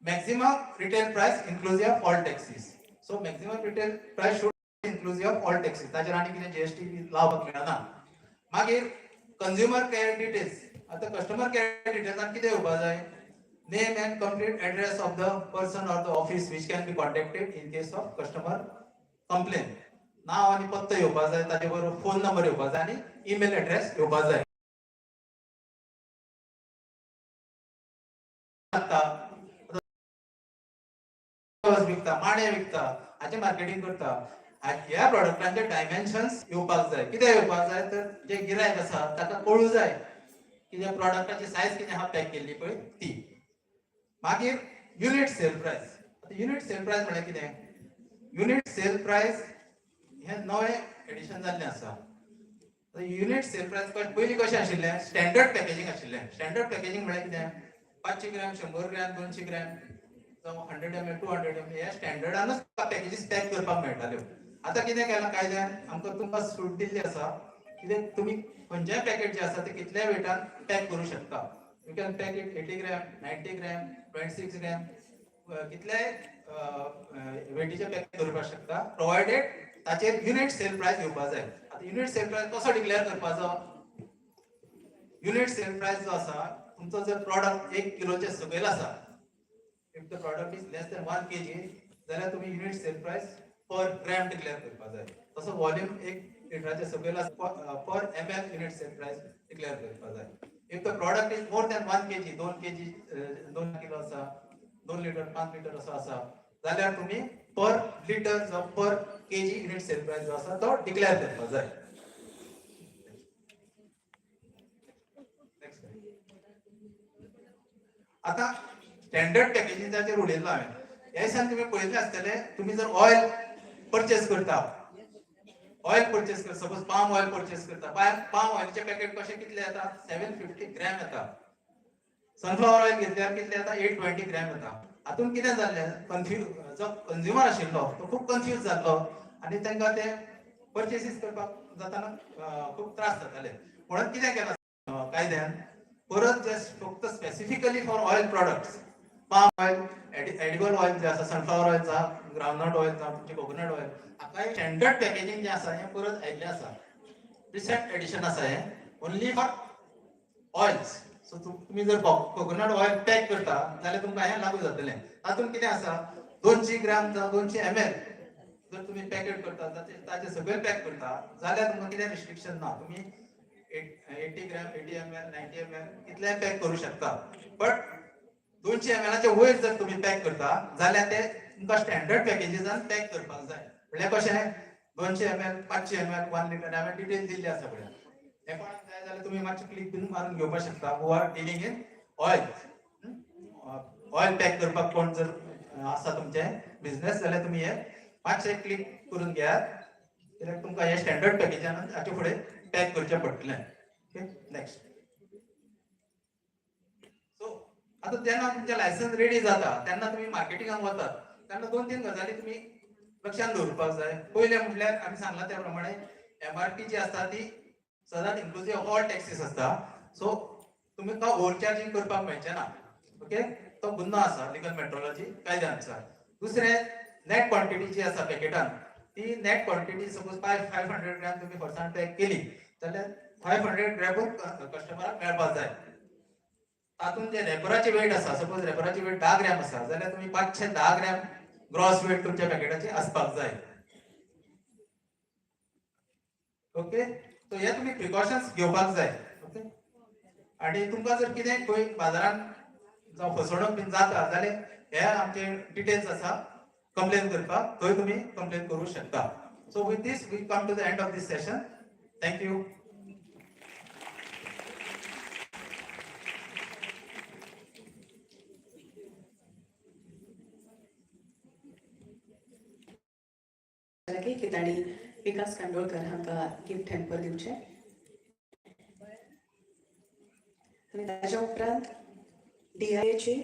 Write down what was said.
Maximum retail price inclusive of all taxes. So maximum retail price should inclusive of all taxes. ताचेर आनी कितें GST लावपाक मेळना. मागीर कंझ्युमर केअर डिटेल्स. आतां कस्टमर केअर डिटेल्सान कितें येवपा जाय? Name and complete address of the person or the office which can be contacted in case of customer complain. नांव आनी पत्तो येवपा जाय, ताचे बरोबर फोन नंबर येवपा जाय आनी ईमेल एड्रेस येवपा जाय. विकता, माणे विकता, हाचें मार्केटींग करता. ह्या प्रोडक्टांचे डायमेन्शन्स येवपाक जाय. कितें येवपाक जाय तर जे गिरायक आसा ताका कळूं जाय की ज्या प्रोडक्टाची सायज कितें आहा पॅक केल्ली पळय ती. मागीर युनिट सेल प्रायस. आतां युनिट सेल प्रायस म्हळ्यार कितें? युनिट सेल प्रायस हें नवें एडिशन जाल्लें आसा. युनिट सेल प्रायस पयलीं कशें आशिल्लें? स्टँडर्ड पॅकेजींग आशिल्लें. स्टँडर्ड पॅकेजींग म्हळ्यार कितें? 500 ग्रॅम, 100 ग्रॅम, 200 ग्रॅम, जावं 100 ml, 200 ml ह्या स्टँडर्डानूच पॅकेजीस पॅक करपाक मेळटाल्यो. आतां कितें केलां कायद्यान आमकां तुमकां सूट दिल्ली आसा, कितें तुमी खंयचेय पॅकेट जें आसा तें कितल्याय वेटान पॅक करूं शकता. You can pack it 80 gram, 90 gram, 26 gram, कितल्याय वेटीचे pack करपाक शकता, प्रोवायडेड ताचेर युनिट सेल प्रायस येवपा जाय. आतां युनिट सेल प्रायस कसो डिक्लेअर करपाचो? युनिट सेल प्रायस जो आसा, तुमचो जर प्रॉडक्ट 1 किलोचे सकयल आसा, if the product is less than 1 kg, जाल्यार तुमी unit sale price per gram declare करपाक जाय. तसो वॉल्यूम 1 लिटराचे सकयल आसा, per ml unit sale price declare करपाक जाय. If the product is more than 1 kg, 2 kg, 2 kilo आसा, 2 लिटर, 5 लिटर असो आसा, जाल्यार तुमी पर लिटर जावं per kg unit sale price जो आसा तो डिक्लेअर करपाक जाय. आतां स्टँडर्ड पॅकेजींगाचेर उलयलो हांवें. ह्या दिसान तुमी पळयतले आसतले, तुमी जर ऑयल परचेस करता, ऑयल परचेस कर, सपोज पाम ऑयल परचेस करता, पाम ऑयलचे पॅकेट कशें कितले येता? 750 ग्रॅम येता. सनफ्लावर ऑयल घेतल्यार कितले येता? 820 ग्रॅम येता. हातून कितें जाल्लें, कन्फ्यूज जो कंज्युमर आशिल्लो तो खूब कन्फ्यूज जाल्लो आनी तांकां ते परचेसीस करपाक जाताना खूब त्रास जाताले. म्हणून कितें केलां कायद्यान परत जे फक्त specifically for oil products, palm oil, edible oil जे आसा, सनफ्लावर ऑयल जावं, ग्रावंडनट ऑयल जावं, तुमचें कोकोनट ऑयल, हाका स्टँडर्ड पॅकेजींग जें आसा हें परत आयिल्लें आसा. रिसंट एडिशन आसा हें, ओनली फॉर ऑयल्स. सो तुमी जर कोकोनट ऑयल पॅक करता जाल्यार तुमकां हें लागू जातलें. तातूंत कितें आसा, 200 ग्राम जावं 200 ml जर तुमी पॅकेट करता, ताचे सकयल पॅक करता जाल्यार तुमकां कितें रिस्ट्रिक्शन ना. तुमी 80 ग्रॅम, 80 ml, 90 ml कितलेंय पॅक करूं शकता. बट 200 ml वयर जर तुमी पॅक करता जाल्यार ते तुमकां स्टँडर्ड पॅकेजीसान पॅक करपाक जाय. म्हणल्यार कशें, 200 ml, 500 ml, 1 litre, हांवें डिटेल दिल्ली आसा पळय. हें कोणाक जाय जाल्यार तुमी मातशें क्लिक बीन मारून घेवपाक शकता. Who are dealing in oil, oil pack करपाक कोण जर आसा तुमचे बिझनेस जाल्यार तुमी हे मातशें क्लिक करून घेयात, कित्याक तुमकां हे स्टँडर्ड पॅकेजान हाचे फुडें पॅक करचें पडटलें. Okay, next. सो आतां जेन्ना तुमचें लायसन्स रेडी जाता तेन्ना तुमी मार्केटिंगाक वतात तेन्ना 2-3 गजाली तुमी लक्षांत दवरपाक जाय. पयलें म्हटल्यार आमी सांगलां त्या प्रमाणे MRP जी आसता ती सदांच इन्क्लुजीव ऑफ ऑल टॅक्सीस आसता. सो तुमकां ओवर चार्जींग करपाक मेळचें ना. ओके, तो गुन्नो आसा लिगल मेट्रोलॉजी कायद्या अनुसार. दुसरें, नेट क्वॉन्टिटी जी आसा पॅकेटान ती नेट क्वॉन्टिटी सपोज 500 ग्रॅम तुमी फरसाण पॅक केली जाल्यार 500 ग्रॅमूच कस्टमराक मेळपाक जाय. तातूंत जे रेपराचे वेट आसा, सपोज रेपराची वेट 10 ग्रॅम आसा जाल्यार तुमी 510 ग्रॅम ग्रॉस वेट तुमच्या पॅकेटाचे आसपाक जाय. ओके, सो हे तुमी प्रिकॉशन्स घेवपाक जाय. ओके, आनी तुमकां जर कितें खंय बाजारान जावं फसवणूक बीन जाता जाल्यार हे आमचे डिटेल्स आसा कंप्लेन करपाक, थंय तुमी कंप्लेन करूं शकता. So with this we come to the end of this session. Thank you. की तांणी विकास कांदोळकर हांकां गिफ्ट हॅम्पर दिवचें आनी ताच्या उपरांत DIA चे